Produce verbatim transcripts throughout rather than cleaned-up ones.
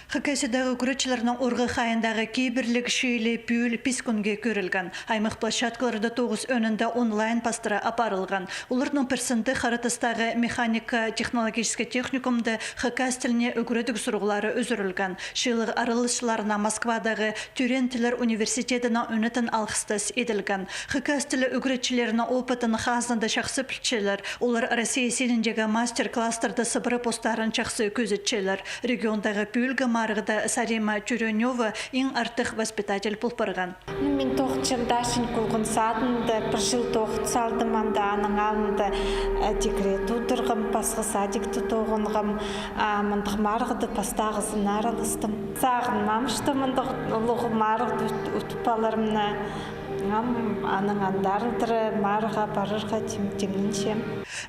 Хакасиядағы ӱгретчілернің орғы хайииндағы кибірліг чыылии пӱӱл пис кӱнге кӧрілген. Аймах площадкаларда тоғыс ӧӧнінде онлайн пастыра апарылған. Оларның пірсінде Харатастағы механика-технологический техникумда хакас тіліне ӱгредіг сурығлары ӱзӱрілген. Чыылығ араласчыларына Москвадағы Тӧреен тіллер университедінің ӱнетін алғыстас иділген. Хакас тілі ӱгретчілерінің опытын хазнада чахсы пілчелер. Олар Россия синіндегі мастер-класстарда сыбыра постарын чахсы кӧзітчелер. Региондағы пӱӱлгі марығда Сарима Чуренёва иң артых воспитатель пол парған. Мин тоғынчам Дашинка олған садында, пір чыл тоғын салдым, анда аның алнында, э, декрет удурғам, пасха садикте тоғынғам, а мындағ марығда пастағызын араластым. Сағынмаам, что мындағ улуғ марығда ут-, утып аларымны. Ам аның андар тірі марығға парарға тим-, тимненчем.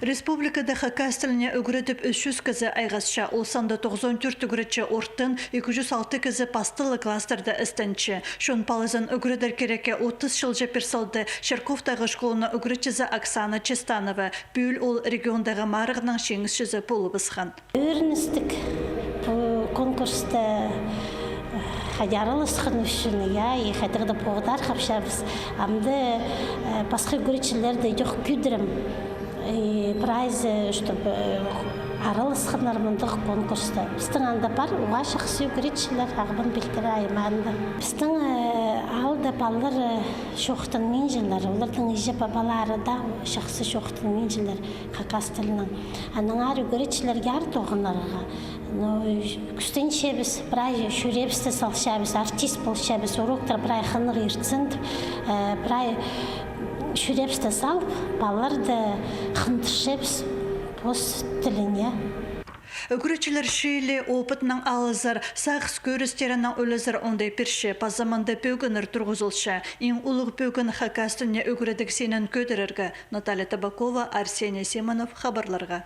Республикада хакас тіліне ӱгредіп ӱс чӱс кізі айғасча. Ол санда тоғызон тӧрт ӱгретчі ортын, ікі чӱс алты кізі пастылығ класстарда істенче. Чон палазын ӱгредер кирекке отыс чылҷа пир салды Чарковтағы школаның ӱгретчізі Оксана Честанова. Пӱӱл ол региондағы марығның чиңісчізі полыбысхан. Ӧріністіг пу конкурста, э, хайди араласхан ӱчӱн, я, и хайдағ-да поғдархап чабыс. Амды, э, пасха ӱгретчілерді идӧк кӧдірем. И прайзы, чтобы, э, араласханнар мындағ конкурста. Пістің анда пар уғаа чахсы ӱгретчілер, Ағбан пилтірі аймаанда. Пістің, э, аалда палалар, э, чоохтанминчалар, оларның іҷе-пабалары даа чахсы чоохтанминчалар хакас тілінең. Аннаңар ӱгретчілерге аар тоғынарға. Ну, кӱстенчебіс, прай чӱреебісті салчабыс, артист полчабыс, уроктар прай хынығ иртсін тіп, э, прай чӱреебісті салып, палаларды хындырчабыс пос тіліне. Ӱгретчілер чыылии опытынаң алызар, сағыс кӧрістерінең ӱлезер оңдай пирче, паза мында пӧгіннер турғызылча. Иң улуғ пӧгін хакас тіліне ӱгредіг синін кӧдірерге. Наталья Табакова, Арсений Симонов, хабарларға.